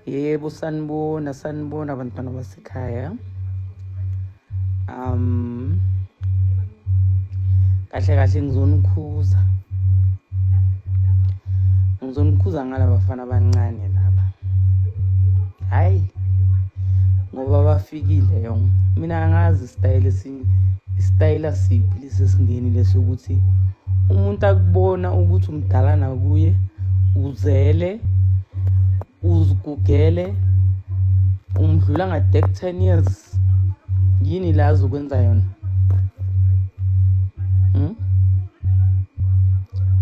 Yebo, sanibona, sanibona bantwana basekhaya. Kahle kahle ngizonikhuza. Ngizonikhuza ngalabafana abancane laba. Hayi, ngoba bafikile yong. Mina angazi isitayela isitayela siphi lesi esingenile sokuthi umuntu akubona ukuthi umdala nakuye uzele uzigugele umdlula ngadek 10 years yini la azokwenza yona hmm?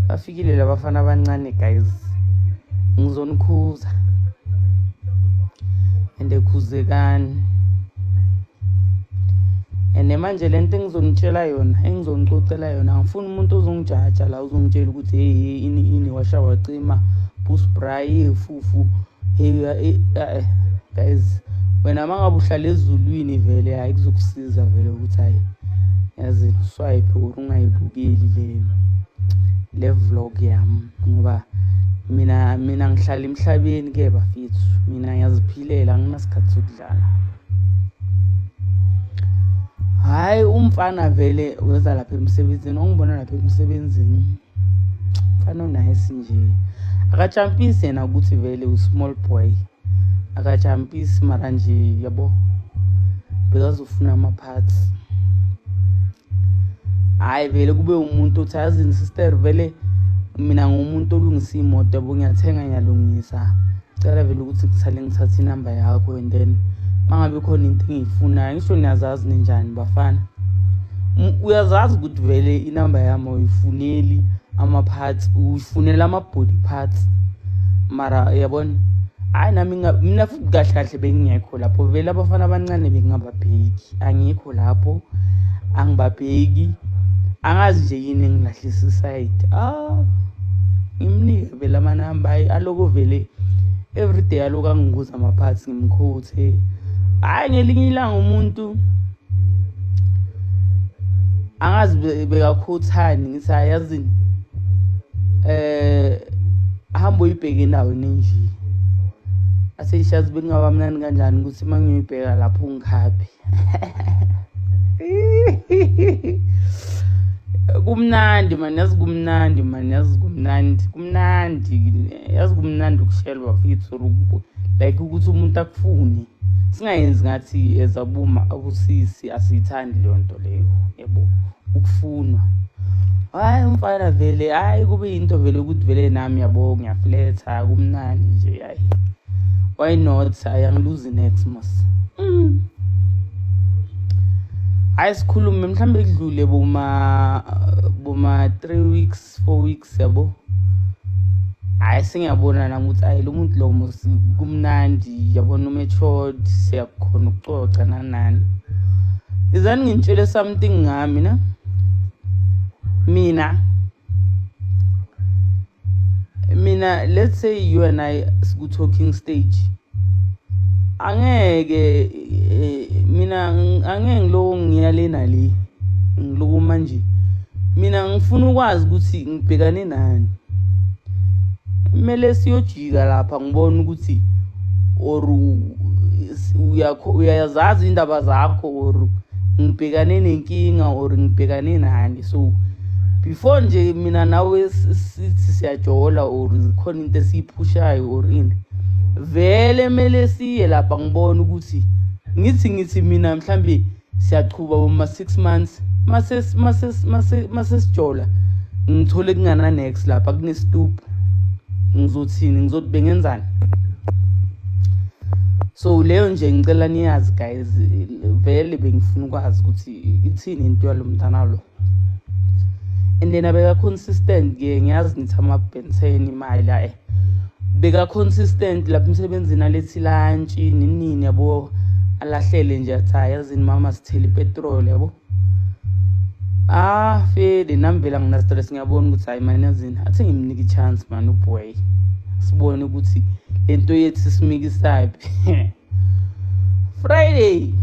Bafikile labafana abancane guys, ngizonikhuza and ekhuzekani. And manje le nto engizonitshela yona, engizonicocela yona, angifuni umuntu ozongijaja la, uzongitshela ukuthi hey hey ini ini washa wacima busbrayi fufu hey guys, wena uma ngabe uhlala ezulwini vele hayi kuzokusiza vele ukuthi hayi yazi swipe or ungayibukeli le vlog yami, ngoba mina ngihlala emhlabeni ke bafethu, mina ngiyaziphilela, anginasikhathi sokudlala. Hhayi, umfana vele weza lapha emsebenzini, ongibona lapha emsebenzini mfana onayisi nje, akajampisi yena ukuthi vele u-small boy, akajampisi mara nje yabo bekazofuna ama-parts. Hhayi vele kube umuntu othi yazini sister, vele mina ngumuntu olungisa imoto yabo, ngiyathenga ngiyalungisa, cela vele ukuthi ngisale ngithathe inamba yakho and then mangabe khona into engiyifunayo, ngisho niyazazi ninjani bafana, uyazazi ukuthi vele inamba yami awuyifuneli ama-parts, uyifunela ama-body parts mara yabona. Hhayi nami mina futhi kahle kahle bengingekho lapho vele, abafana abancane bengingababheki, angikho lapho, angibabheki, angazi nje yini engilahlisa isayidi. Ah, ngimnike vele amanamba, hayi aloko vele everyday aloku angibuza ama-parts, ngimkhothe. Hhayi ngelinye ilanga umuntu angazi bekakhothani, ngithi hayi yazini hamba uyibheke endaweni enje, aseyishazi bekungaba mnandi kanjani ukuthi uma ngiyoyibheka lapho ungikhaphe. Kumnandi mani, yazi kumnandi mani, yazi kumnandi, kumnandi, yazi kumnandi ukushelwa bafethu, like ukuthi umuntu akufune, singayenzi ngathi ezabuma abusisi, asiyithandi leyo nto leyo yabo, ukufunwa. Hhayi umfana vele, hhayi kube yinto vele ukuthi vele nami yabo ngiyafletha, kumnandi nje, hhayi why not, hhayi angiluzi next mos. Hhayi sikhulume mhlawumbe kudlule boma 3 weeks 4 weeks yabo, hhayi sengiyabona nami ukuthi hhayi lo muntu lo mos kumnandi yabona, umatured, siyakhona ukucoca nani nani. Izani ngintshele something ngami na, mina let's say you and I siku talking stage, angeke mina angeke ngiloko ngiyale nale ngiloko manje, mina ngifuna ukwazi ukuthi ngibhekane nani, kumele siyojika lapha ngibone ukuthi or uyazazi indaba zakho or ngibhekane nenkinga or ngibhekane nani. So before nje mina nawe sithi siyajola or khona into esiyiphushayo or ini, vele kumele siye lapha ngibone ukuthi ngithi mina mhlambe siyachuba boma 6 months mase sijola ngithole kungana next lapha kunesitupu, ngizothini, ngizothi bengenzani? So leyo nje ngicela niyazi guys, vele bengifuna ukwazi ukuthi ithini into yalo mntana lo. And then abeka consistent ke, ngiyazi nithi ama-Ben 10 imali la, beka consistent lapha emsebenzini, alethi lunch nini yabo, alahlele nje athi hayi yazini mama sithele ipetrol yabo. Ah fede nami vele angina stress, ngiyabona ukuthi hayi mani yazini athi ngimnike i-chance mani uboy, sibone ukuthi lento yethu simikisaphi. Friday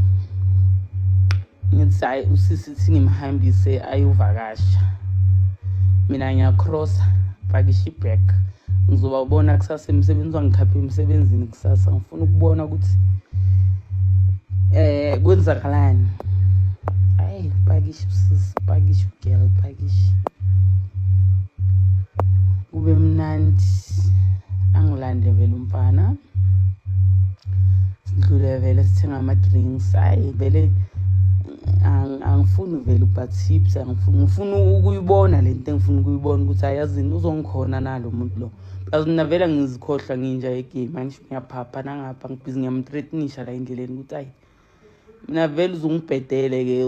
ngithi hayi usisi thi ngimhambise ayovakasha, mina ngiyacrossa Pakisha i-back, ngizobabona kusasa emsebenzini, wangikhapha emsebenzini kusasa. Ngifuna ukubona ukuthi kwenzakalani. Hayi, pakisha usisi, pakisha ugirl, pakisha kube mnandi. Angilande vele umfana, sidlule vele sithenga ama-drinks. Hayi vele angifuni vele ukuba tips, angifuni, ngifuna ukuyibona le nto engifuna ukuyibona ukuthi ayazini uzongikhona nalo muntu lo. Plus mina vele ngizikhohlwa nginja yegame, angisho ngiyaphapha nangapha ngibhizi ngiyamthreatenisha la endleleni ukuthi ayi mina vele uzongibhedele-ke,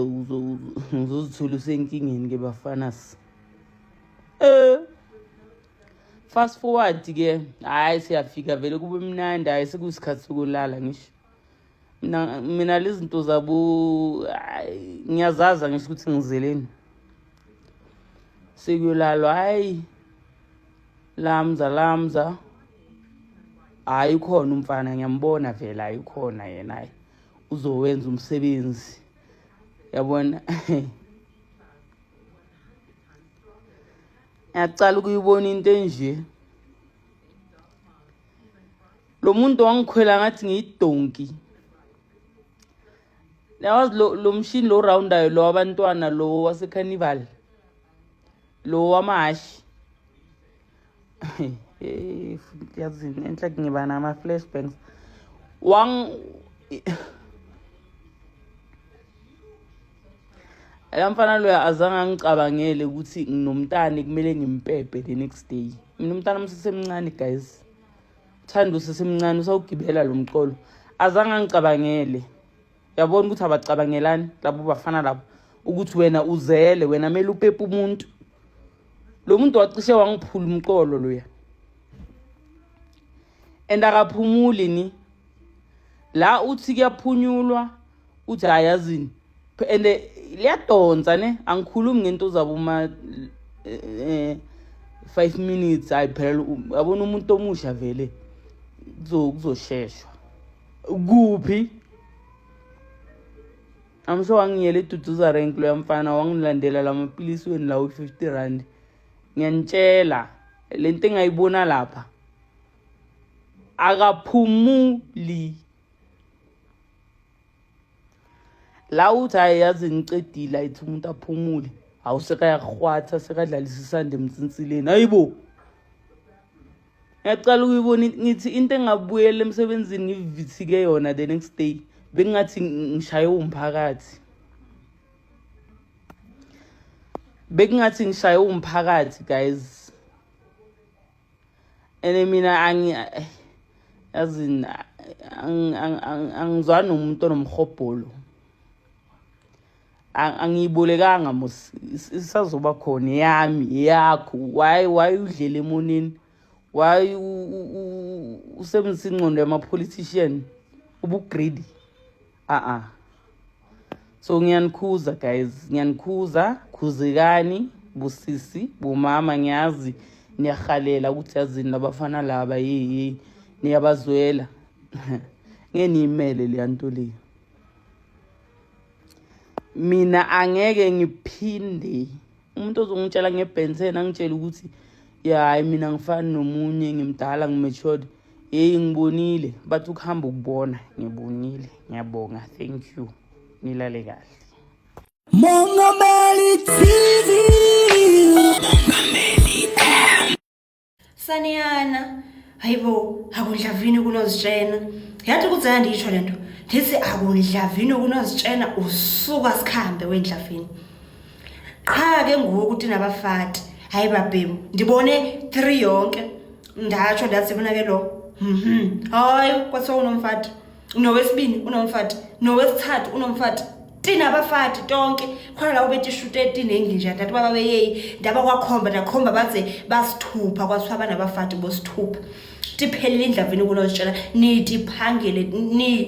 uzozithola usenkingeni ke bafanas. Fast forward ke, hayi siyafika vele kube mnandi. Hayi sekuyisikhathi sokulala. Ngisho mina lezi zinto zabo ngiyazazi, ngisho ukuthi ngizeleni sekuyolalwa. Hayi lamza lamza, hayi ukhona umfana, ngiyambona vele, hayi ukhona yena, hayi uzowenza umsebenzi, yabona. Ngiyacala ukuyibona into enje. Lo muntu wangikhwela ngathi ngiyidonki. Yawazi lo mshini lo roundayo lo wabantwana lo wasecarnival lo wamahashi. Yazini enhle, ngiba nama-flashbanks. Wang la mfana loya azange angicabangele ukuthi nginomntana kumele ngimpepe the next day. Mina umntana msesemncane guys, uthanda usesemncane, usawugibela lo mqolo. Azange angicabangele. Yabona ukuthi abacabangelani labo bafana labo, ukuthi wena uzele, wena kumele upepe umuntu. Lo muntu wacishe wangiphula umqolo loya, and akaphumuli ni la uthi kuyaphunyulwa, uthi hayi yazini, and liyadonsa ne. Angikhulumi ngento zabo ma 5 minutes, hayi phela yabona umuntu omusha vele kuzosheshwa kuphi. I'm sure wangiyela eDuduza rank loya mfana, wangilandela lamapilisi weni lawo 50 rand. Ngiyanitshela lento engayibona lapha, akaphumuli la uthi hayi yazi ngicedile, ayithi umuntu aphumule. Hawu, sekayahwatha, sekadlalisa isandla emtsinsileni. Hayibo, ngiyacala ukuyibona. Ngithi into engabuyela emsebenzini ngivithike yona the next day, bengingathi ngishaye umphakathi, bekungathi ngishaye umphakathi guys. And mina angi yazini, angizwani nomuntu onomhobholo. Angiyibolekanga mos, isazoba khona yami yakho. Why udlele emoneni? Why usebenzisa ingqondo yama-politician, ubugreedy? A-a, so ngiyanikhuza guys, ngiyanikhuza, khuzekani busisi bomama. Ngiyazi niyahalela ukuthi yazini labafana laba, yeyi niyabazwela, ngeke niyimele leya nto leyo. Mina angeke ngiphinde umuntu ozongitshela ngebhenseni angitshele ukuthi ya hayi mina ngifani nomunye, ngimdala, ngimatured. Yeyi, ngibonile, bathi ukuhamba ukubona, ngibonile. Ngiyabonga, thank you, nilale kahle. Mongameli TV. Mongameli M. Saniyana, hayibo, akundlavini kunozitshena. Yathi ukuthi andisho lento. Ndithi akundlavini kunozitshena, usuka sikhambe wendlavini. Qha ke ngoku tinabafati. Hayi babhemu, ndibone 3 yonke. Ndatsho ndathi mina ke lo. Hayi, kwathiwa unomfati. Nowesibini unomfati, nowesithathu unomfati. Tinabafati tonke khona labo betishute tinengi nje ndathi baba beyeyi ndaba kwakhomba ndakhomba baze basithupha, kwathiwa banabafati bosithupha. Tiphelile indlavini kunozitshela, nitiphangele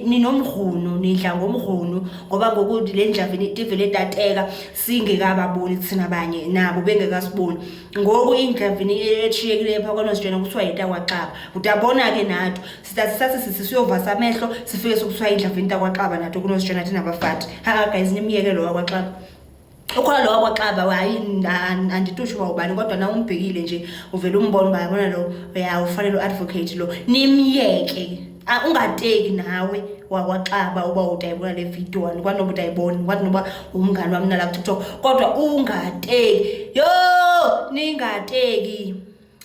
ninomrhuno, nidla ngomrhuno ngoba ngoku le ndlavini tivele tateka singekababoni thina abanye nabo bengekasiboni. Ngoku indlavini etshiyekileyo phaa kwanozitshela kuthiwa yitakwaxaba. Utabona ke nato sithathe sathi sithi siyovasa amehlo sifike sokuthiwa indlavini takwaxaba nato kunozitshela thina abafati. Ha guys, nimyeke lo wakwaxaba. Ukhona lo wakwaXaba, hayi, anditusho uba ubani, kodwa na umbhekile nje uvele umbone uba yabona lo, ya, ufanele u-advocate lo. Nimyeke. Ah, ungateki nawe wakwaXaba uba utayibona le video, andikwazi noba utayibona, ndikwazi noba umngani wam nala kuTikTok, kodwa ungateki. Yho, ningateki,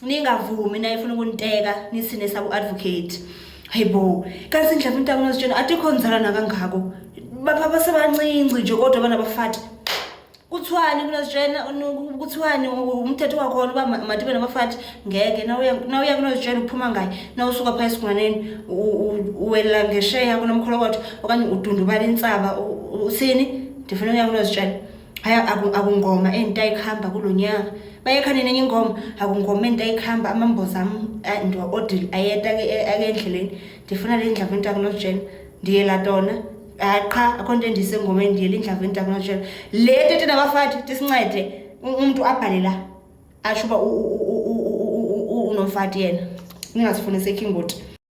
ningavumi nayifuna ukuniteka nisine sabo advocate. Hayibo, kanti indlela umntaka unozitshena atikho nzala nakangako, bapha basebancinci nje, kodwa banabafati. Kuthiwani kunozitshena? Kuthiwani umthetho wakhona uba matibe nabafati? Ngeke nawuya kunozitshena uphuma ngaye, nawusuka phaa esigunganeni uwela ngesheya kunomkholokotho okanye udundubala intsaba. Uthini? Ndifuna ukuya kunozitshena. Hayi, akungoma enditayikhamba kulo nyaka, bayekha nini enye ingoma. Akungoma enditayikhamba, amamboza am ndiwa-odile, ayeta ke ake endleleni. Ndifuna le ndlava into yakunozitshena, ndiyela tona. Hayi, qha akho nto endiyisengomeni, ndiyela indlava into yakunozitshena le tete nabafati. Tisincede, umntu abhale la atsho uba unomfati yena, ningazifunisi ekhingoti.